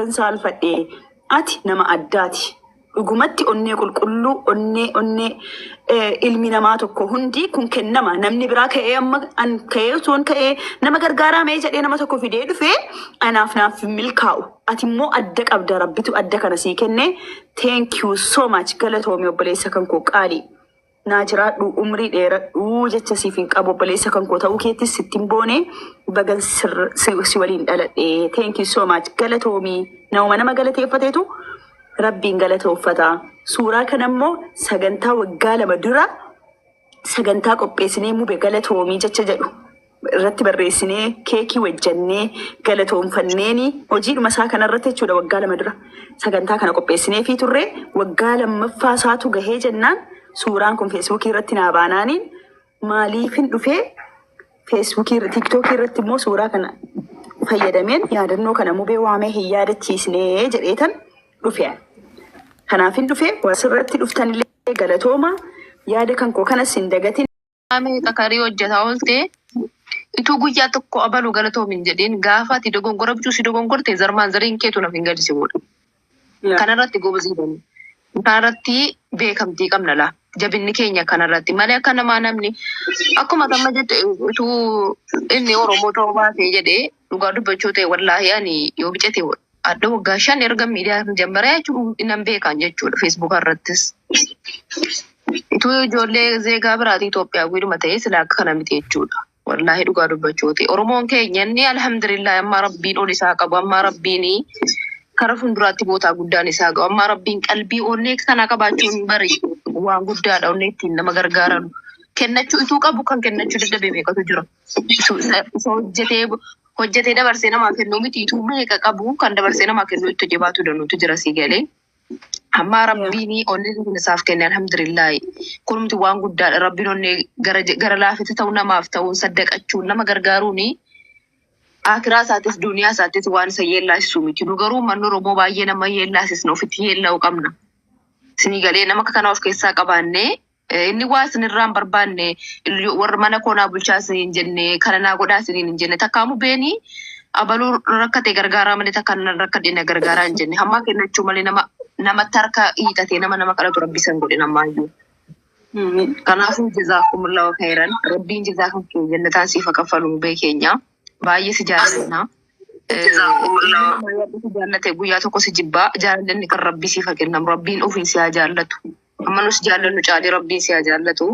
Saalfadhe, ati nama addaati. Dhugumatti onnee qulqulluu, onnee ilmi namaa tokko hundi kun kennama. Namni biraa ka'ee amma an ka'ee osoon ka'ee nama gargaaraa mee jedhee nama tokko fidee dhufee anaaf naaf hin milkaa'u. Ati immoo adda qabda, Rabbitu adda kana sii kenne. Thank you so much, galatoomi obboleessa kan koo qaalii. Naa jiraadhu, umrii dheeradhu jecha siif hin qabu. Obboleessa kan koo ta'uu keettis sittin boone, bagan si waliin dhaladhe. Thank you so much, galatoomii. Nama nama galateeffateetu Rabbiin galatooffataa. Suuraa kana immoo sagantaa waggaa 2 dura sagantaa qopheessinee "Mube galatoomii" jecha jedhu irratti barreessinee, keekii wajjannee galatoonfanneeni hojiidhuma isaa kanarratti jechuudha. Waggaa 2 dura sagantaa kana qopheessinee fi turre. Waggaa lammaffaa isaatu gahee jennaan suuraan kun Feesbuukii irratti naa baanaaniin maaliifin dhufee Feesbuukii, Tiiktookii irratti immoo suuraa kana fayyadameen yaadannoo kana Mubee waamee hin yaadachiisnee jedheetan dhufe. Kanaafin dhufe. Asirratti dhuftanillee galatooma, yaada kan koo kanas hin dagatin. Meeqa karii hojjetaa oolte ituu guyyaa tokko abaluu galatoomin jedheen, gaafa ati dogongora bituu si dogongorte zarmaan zariin keetu naf hin gadisimuudha. Kanarratti gobazii bani. Kanarratti beekamtii qabna laa. Jabinni keenya kanarratti malee akka namaa namni akkuma amma jette utuu inni Oromoo ta'uu baatee jedhee, dhugaa dubbachuu ta'e, wallaahi ani yoo bicate adda waggaa 5 erga miidiyaa jammaree jechuun nan beekan jechuudha Feesbuuka irrattis. Ituu ijoollee zeegaa biraatii Itoophiyaa guyyuma ta'ee sila akka kana miti jechuudha. Wallaahi dhugaa dubbachuu ta'e, Oromoon keenya inni alhamdulillah amma Rabbiin ol isaa qabu, amma Rabbiin kara fuulduraatti bootaa guddaan isaa ga'u, amma Rabbiin qalbii onnee kana qabaachuun bari waan guddaadha. Onnee ittiin nama gargaaran kennachuu ituu qabu kan kennachuu dadhabe meeqatu jira. Isa hojjetee hojjetee dabarsee namaa kennuu miti, ituu meeqa qabu kan dabarsee namaa kennuu itti jabaatu danuutu jira si galee. Amma Rabbiin onnee kun isaaf kenne, alhamdulillahi. Kunumti waan guddaadha. Rabbiin onnee gara laafitti ta'u namaaf ta'uun, saddaqachuun, nama gargaaruuni akiraa isaatis duniyaa isaatis waan isa yeellaasisu miti. Nu garuu manni Oromoo baay'ee nama yeellaasisna, ofitti yeellaa'u qabna. Isinii galee? Nama akka kanaa of keessaa qabaannee, inni waa isinirraa hin barbaanne, warra mana koonaa bulchaa isiniin jenne, kana naa godhaa isiniin hin jenne. Takkaamu beeni abaluu rakkate gargaaraa malee takka nan rakkadhe na gargaaraa hin jenne. Hammaa kennachuu malee nama namatti harka hiixatee nama nama kadhatu Rabbi isan godhe namaayyuu. Kanaafuu jazaakumullahu khairan. Rabbiin jazaa kan kee jannataan siif haa kaffalu beekeenya. Baay'ee si jaallanna. Si jaallate guyyaa tokko si jibbaa, jaalalli kan Rabbii siif haa kennamu. Rabbiin ofiin si haa jaallatu. Amma nus jaallannu caalee Rabbiin si haa jaallatu.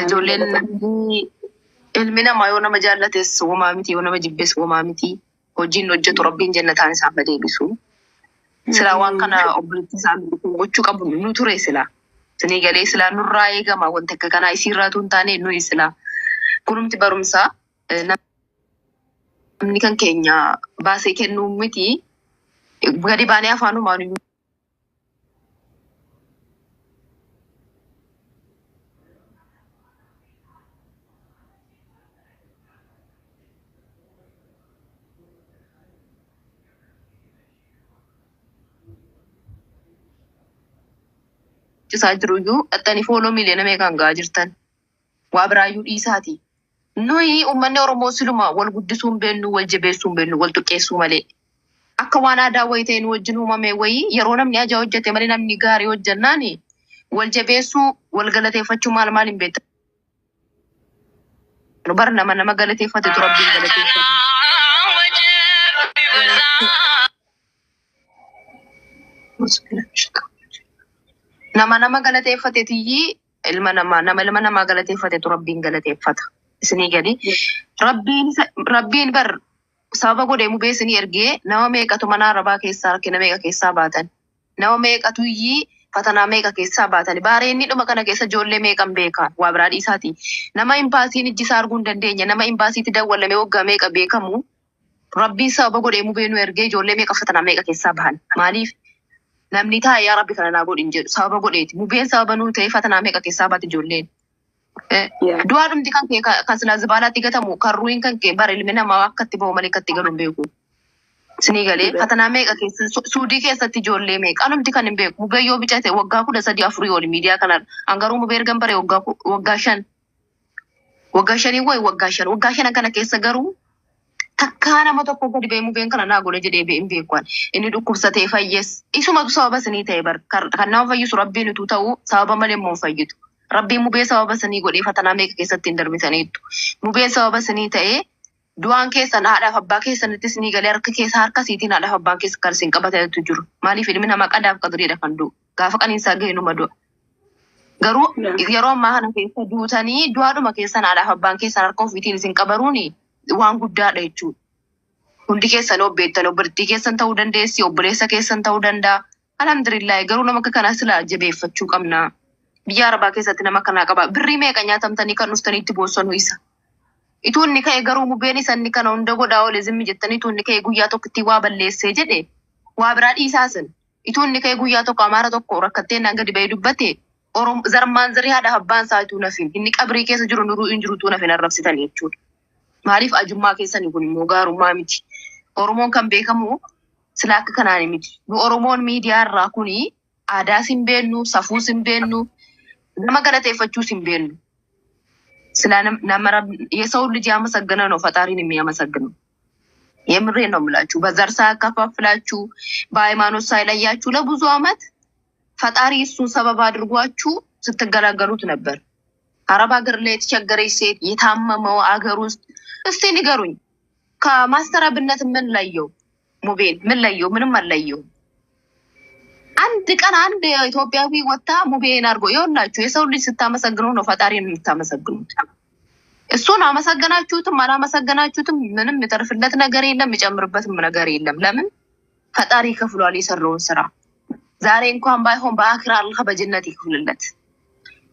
Ijoolleen namni ilmi namaa yoo nama jaallates womaa miti, yoo nama jibbes womaa miti. Hojiin hojjetu Rabbiin jannataan isaaf haa deebisu. Silaa waan kana obboleettii isaa gochuu qabu nu ture silaa. Isinii galee? Silaa nurraa eegama wanti akka kanaa, isiirraatu hin taane nuyi silaa. Kunumti barumsaa namni kan keenya baasee kennuu miti. Gadi baanee afaanumaan iyyuu isaa jiru iyyuu dhaxxanii follow miiliyoona meeqaan gahaa jirtan. Waa biraayyuu dhiisaati. Nuyi uummanni Oromoo siluma wal guddisuu hin beeknu, wal jabeessuu hin beeknu, wal xiqqeessuu malee. Akka waan aadaa wayii ta'e nu wajjin uumame wayii, yeroo namni ajaa hojjete malee namni gaarii hojjennaani wal jabeessuu, wal galateeffachuu maal maal hin beektan. Bara nama nama galateeffatetu Rabbiin galateeffata. Nama nama galateeffatetiyyi ilma namaa, nama ilma namaa galateeffatetu Rabbiin galateeffata. Isinii gadi. Rabbiin bar sababa godhee Mubee isinii ergee, nama meeqatu mana arabaa keessaa rakkina meeqa keessaa baatan. Nama meeqatu iyyii fatanaa meeqa keessaa baatan. Baareenni dhuma kana keessa ijoollee meeqan beeka, waa biraa dhiisaati. Nama imbaasiin ijji isaa arguu hin dandeenye, nama imbaasiitti dawwalamee waggaa meeqa beekamu, Rabbiin sababa godhee Mubee nu ergee ijoollee meeqa fatanaa meeqa keessaa bahan. Maaliif? Namni taa'e "Yaa Rabbi, kana naa godhi" hin jedhu, sababa godheeti. Mubeen sababa nuu ta'ee fatanaa meeqa keessaa baate ijoolleen. Du'aa dhumti kan kee kan silaa zibaalaatti gatamu, kan ruuhin kan kee bara ilmi namaa akka itti bahu malee akka itti galu hin beeku. Isinii galee? Fatanaa meeqa keessa Suudii keessatti ijoollee meeqa anumti kan hin beeku. Mubee yoo bicate waggaa 13 4 oli miidiyaa kanarra. An garuu Mubee ergan bare waggaa 5. Waggaa shanii wayi, waggaa 5, waggaa shanan kana keessa garuu Takkaa nama tokko gadi ba'ee mubeen kana naa godhe jedhee hin beeku ani. Inni dhukkubsatee fayyes. Isumatu sababa isinii ta'e bar. Kan nama fayyisu Rabbiin utuu ta'uu sababa malee immoo hin fayyitu. Rabbiin mubee sababa isinii godhee fatanaa meeqa keessatti hin darbisaniittu. Mubeen sababa isinii ta'ee du'aan keessan haadhaaf abbaa keessanitti isinii galee harka keessa harka isiitiin haadhaaf abbaan keessa kan isin qabatantu jiru. Maaliif ilmi namaa qadaaf qadriidha kan du'u. Gaafa qaniinsaa ga'e numa du'a. Garuu yeroo ammaa kana keessa duutanii du'aadhuma keessan haadhaaf abbaan keessan harka ofiitiin isin qabaruuni waan guddaadha jechuudha. Hundi keessan obbeettan obboleettii keessan ta'uu dandeessi, obboleessa keessan ta'uu danda'a. Alhamdulillah, garuu nama akka kanaa silaa jabeeffachuu qabna. Biyya Arabaa keessatti nama akkanaa qaba. Birrii meeqa nyaatamtanii kan dhuftanii itti boossanu isa. Ituu inni ka'e garuu mubeen isa inni kana hunda godhaa oole zimmi jettanii ituu inni ka'e guyyaa tokkotti waa balleessee jedhe waa biraa dhiisaa sin. Ituu inni ka'e guyyaa tokko Amaara tokko rakkattee naan gadi ba'ee dubbate zarmaan zarii haadha abbaan isaa ituu nafin inni qabrii keessa jiru nuruu hin jiru ituu nafin arrabsitanii jechuudha. Maaliif ajummaa keessanii kun immoo gaarummaa miti. Oromoon kan beekamu sila akka kanaan miti. Nu Oromoon miidiyaa irraa kuni aadaas hin beennu, safuus hin beennu, nama galateeffachuus hin beennu. ስለ የሰው ልጅ ያመሰገነ ነው ፈጣሪን የሚያመሰግነው። የምሬን ነው የምላችሁ። በዘር ሳያከፋፍላችሁ በሃይማኖት ሳይለያችሁ ለብዙ ዓመት ፈጣሪ እሱን ሰበብ አድርጓችሁ ስትገላገሉት ነበር። አረብ ሀገር ላይ የተቸገረች ሴት የታመመው አገር ውስጥ እስቲ ንገሩኝ፣ ከማስተር አብነት ምን ለየው? ሙቤን ምን ለየው? ምንም አልለየውም። አንድ ቀን አንድ ኢትዮጵያዊ ወጥታ ሙቤን አድርጎ ይኸውላችሁ፣ የሰው ልጅ ስታመሰግኑ ነው ፈጣሪን የምታመሰግኑት። እሱን አመሰገናችሁትም አላመሰገናችሁትም ምንም የሚተርፍለት ነገር የለም፣ የሚጨምርበትም ነገር የለም። ለምን ፈጣሪ ይከፍሏል የሰራውን ስራ። ዛሬ እንኳን ባይሆን በአኺራ አላህ በጀነት ይክፍልለት።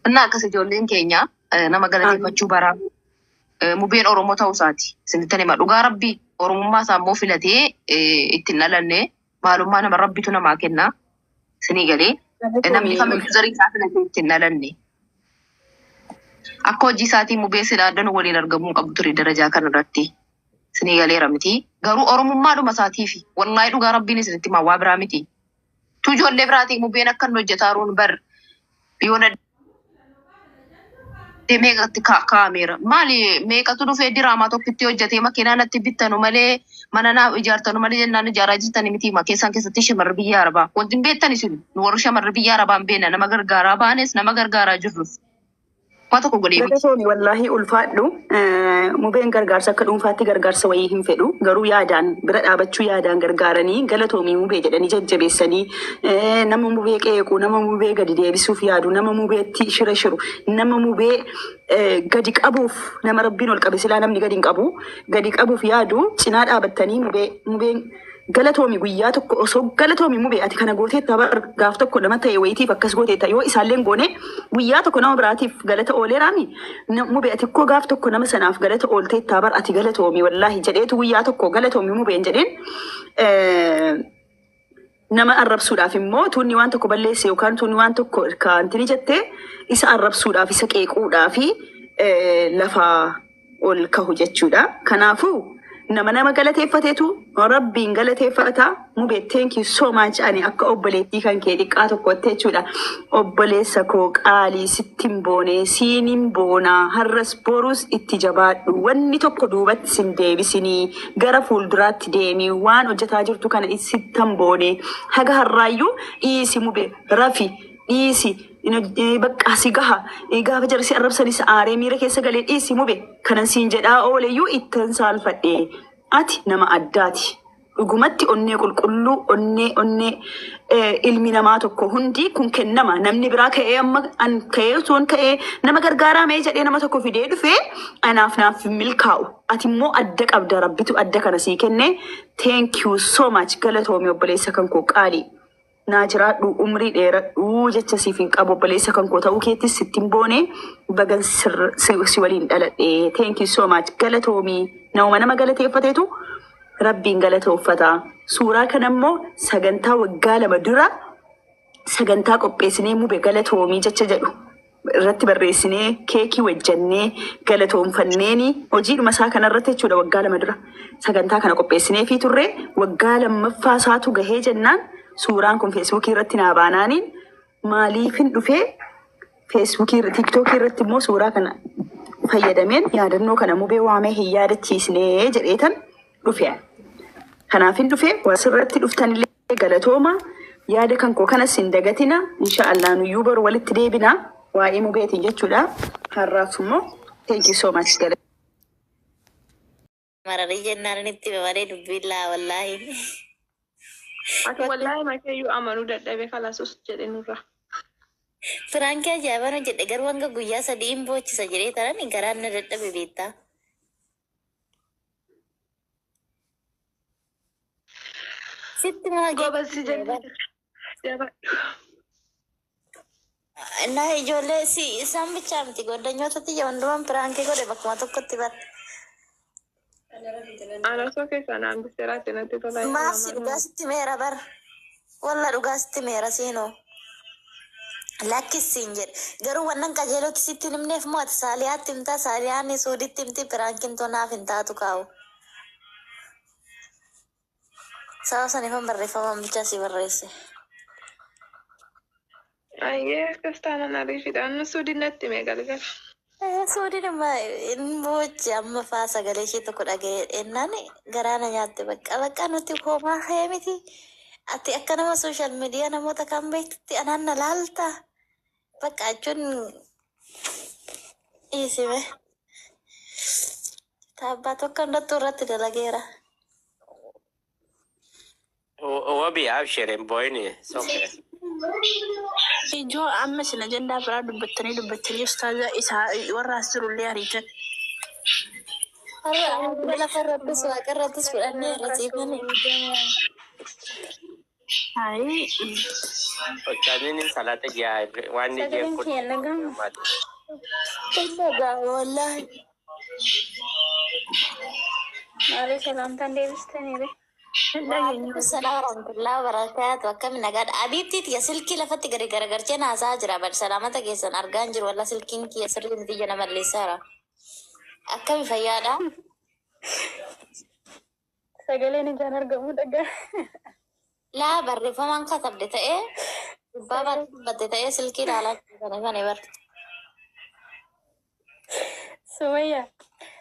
እና akkas ijoolleen keenya nama galateeffachuu baraa. Mubeen Oromoo ta'uu isaati. Isinittan hima, dhugaa Rabbii Oromummaa isaa immoo filatee ittiin dhalanne maalummaa nama Rabbitu namaa kenna. Isinii galee namni kamiyyuu zarii isaa filatee ittiin dhalanne. Akka hojii isaatii mubee silaa addanu waliin argamuu qabu ture darajaa kanarratti. Isinii galeera miti. Garuu Oromummaadhuma isaatiifi wallaahi dhugaa Rabbiin isinitti himaa, waa biraa miti. Tu ijoollee biraatiin mubeen akka inni hojjetaa jiruun bar yoona meeqatti kaa'ameera. Maali meeqatu dhufee diraamaa tokkotti hojjetee makiinaa natti bittanu malee mana naaf ijaartanu malee jennaan ijaaraa jirtani miti keessan keessatti shamarri biyya Arabaa. Wanti hin beektan isin nu warri shamarri biyya Arabaa hin beekna, nama gargaaraa baanes nama gargaaraa jirrus. Waa tokko godhee miti. Galatooni, wallaahi ulfaadhu. Mubeen gargaarsa akka dhuunfaatti gargaarsa wayii hin fedhu. Garuu yaadaan bira dhaabachuu, yaadaan gargaaranii galatoomii mubee jedhanii jajjabeessanii, nama mubee qeequ, nama mubee gadi deebisuuf yaadu, nama mubeetti shira shiru, nama mubee gadi qabuuf, nama Rabbiin ol qabe silaa namni gadi hin qabu, gadi qabuuf yaadu cinaa dhaabattanii mubeen galatoomi, guyyaa tokko osoo galatoomi mubee ati kana gooteetta bar, gaaf tokko nama ta'e wayitiif akkas gooteetta, yoo isaallee goone guyyaa tokko nama biraatiif galata ooleeraami, mubee ati ikkoo gaaf tokko nama sanaaf galata oolteetta bar, ati galatoomi wallaahi jedheetu guyyaa tokko galatoomi mubeen jedheen, nama arrabsuudhaaf immoo tuunni waan tokko balleesse yookaan tuunni waan tokko kaantini jettee isa arrabsuudhaaf isa qeequudhaaf lafa ol kahu jechuudha. Kanaafuu nama nama galateeffateetu Rabbiin galateeffata. Mubee, thank you so much. Ani akka obboleettii kan kee xiqqaa tokkotti jechuudha. Obboleessa koo qaalii, sittin boonee, siinin boonaa, har'as borus itti jabaadhu. Wanni tokko duubatti sin deebisinii, gara fuulduraatti deemii, waan hojjetaa jirtu kana sittan boonee. Haga har'aayyuu dhiisi mubee, rafi dhiisi. Bakka si gaha. Gaafa jarri si arrabsanis aaree miira keessa galee dhiisi mube kanan siin jedhaa ooleyyuu ittan saalfadhe. Ati nama addaati. Dhugumatti onnee qulqulluu, onnee ilmi namaa tokko hundi kun kennama. Namni biraa ka'ee amma an ka'ee osoon ka'ee nama gargaaraa mee jedhee nama tokko fidee dhufee anaaf naaf hin milkaa'u. Ati immoo adda qabda, Rabbitu adda kana sii kenne. Thank you so much, galatoomi obboleessa kan koo qaalii. Naa jiraadhu, umrii dheeradhu jecha siif hin qabu. Obboleessa kan koo ta'uu keettis sittin boone, bagan si waliin dhaladhe. Thank you so much, galatoomii. Nama nama galateeffateetu Rabbiin galatoofata. Suuraa kana immoo sagantaa waggaa 2 dura sagantaa qopheessinee mube galatoomii jecha jedhu irratti barreessinee keekii wajjannee galatoomfanneeni hojiidhuma isaa kanarratti jechuudha. Waggaa 2 dura sagantaa kana qopheessinee fi turre. Waggaa lammaffaa isaatu gahee jennaan suuraan kun Feesbuukii irratti naa baanaaniin maaliifin dhufee Feesbuukii, Tiiktookii irratti immoo suuraa kana fayyadameen yaadannoo kana mubee waamee hin yaadachiisnee jedheetan. Dhufe. Kanaafin dhufe asirratti dhuftanillee galatooma. Yaada kan koo kanas hin dagatina. Insha Allah nuyyuu boru walitti deebina. Waa'ee mubeetiin jechuudha. Har'aaf immoo thank you so much. Mararii jennaan itti malee dubbiin laa wallaahi. Ati wallaahi makeeyyuu amanuu dadhabe kalasus jedhe nurra. Prankii ajaa'ibaa nu jedhe, garuu hanga guyyaa 3 hin boochisa jedhee tanan garaan na dadhabe beektaa. Sitti maa Goobazzi jennee jabaadhu. Na ijoollee si isaan bichaa miti, goddanyoota tiyya hundumaan prankii godhe bakkuma tokkotti bara. Ana osoo keessaa naan biseeraatti natti tola. Maaf si dhugaa sitti meera bara. Walla dhugaa sitti meera siinoo. Lakkisiin jedhe. Garuu wannan qajeelootti sitti hin himneef moo ati Saaliyaatti himtaa, Saaliyaan Suuditti himti, prankiin tonaaf hin taatu kaa'u. Sababa saniifan barreeffamaan bichaa si barreesse. Ayyee, akkas taanaan ariifidhaan Suudiin natti hime galgala. Suudiin amma hin boochi, amma faa sagalee ishee tokko dhaga'ee ennaan garaa na nyaatte. Bakka bakka nuti homaa ka'ee miti. Ati akka nama social media namoota kan beektutti anaan na laalta. Bakka jechuun dhiisime. Taabbaa tokko hundattuu irratti dalageera. Wabi, abshir, hin boo'ini. It's okay. Ijoo, amma isin ajandaa biraa dubbattanii dubbattanii ustaaza isaa warra as jirullee ariitan. Har'a lafa irrattis waaqa irrattis fudhannee irra siifani. Hayi. Ustaaziin salaata ji'a waan ni Sagaleen kiyya nagama. Dhagaa wallaahi. Maalee salaamtaan deebistaniire. Hin dhageenye. Salaam warahmatullahi wabarakatuh. Akkami, nagaadha? Abiibtii tiyya silkii lafatti gadi garagarchee naasaa jira. Bal salaamata keessan argaa hin jiru. Walla silkiin kiyya sirrii miti jala malleessaara. Akkami, fayyaadha? Sagaleen ijaan argamu dhagaa. Laa, barreeffamaan katabde ta'ee gubbaa baatee dubbatte ta'ee silkii ilaalaa kana kana bar. Sumayya.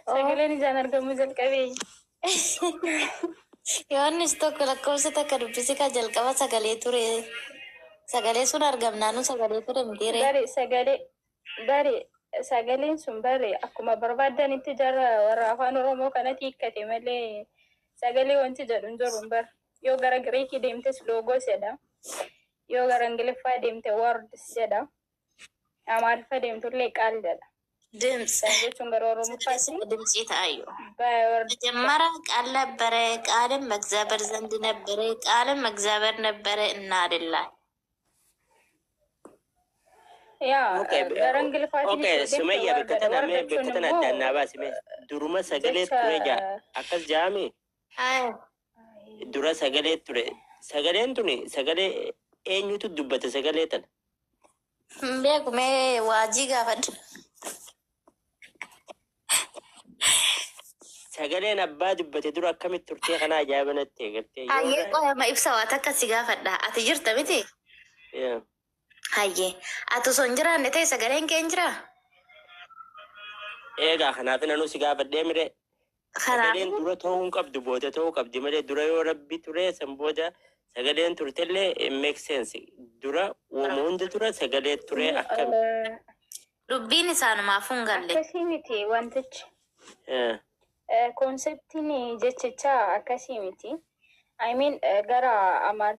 Sagaleen ijaan argamu jalqabee. Yohannis tokko lakkoofsa takka dubbisi ka jalqaba sagalee ture. Sagalee sun argamnaanu sagalee ture mitiire. Bari sagalee bari sagaleen sun bari akkuma barbaadanitti jara warra afaan Oromoo kanatti hiikkate malee sagalee wanti jedhu hin jiru bar. Yoo gara Giriikii deemtes logos jedha. Yoo gara Ingiliffaa deemte words jedha. Amaariffa deemtullee ቃል jedha. ድምፅ Kana jechuun gara Oromoffaatti ድምፅ ta'ayyoo. word. መጀመሪያ ቃል ነበረ፣ ቃልም በእግዚአብሔር ዘንድ ነበረ፣ ቃልም እግዚአብሔር ነበረ እና አይደለ። Yaa, Okay, gara Ingiliffaatiin okay, yoo deemte Sumayya, word bakka jedha. tana Word mee jechuun bakka tana immoo addaan naa baasi mee duruma sagalee jecha ture jaa akkas jaami dura sagalee ture, sagaleen tuni sagalee eenyutu dubbate sagalee tana? Beeku, mee waajii gaafadhu. Sagaleen abbaa dubbate dura akkamitti turtee kana ajaa'iba natti eegaltee yoo Hayyee, qoyama ibsa waa takka si gaafadha. Ati jirta miti? Yeah. Hayyee, ati osoo hin jiraanne ta'e sagaleen kee hin jiraa? Eegaa, kanaaf nanuu si gaafadhee mire. Kanaaf Sagaleen dura ta'uu hin qabdu, booda ta'uu qabdi malee dura yoo rabbi ture san booda sagaleen turtellee it make sense. Dura uuma hunda dura sagalee ture akkami? Dubbiin isaanumaaf hin galle. Akkasii miti wantichi. Conceptiin jechichaa akkasii miti. I mean, gara Amaar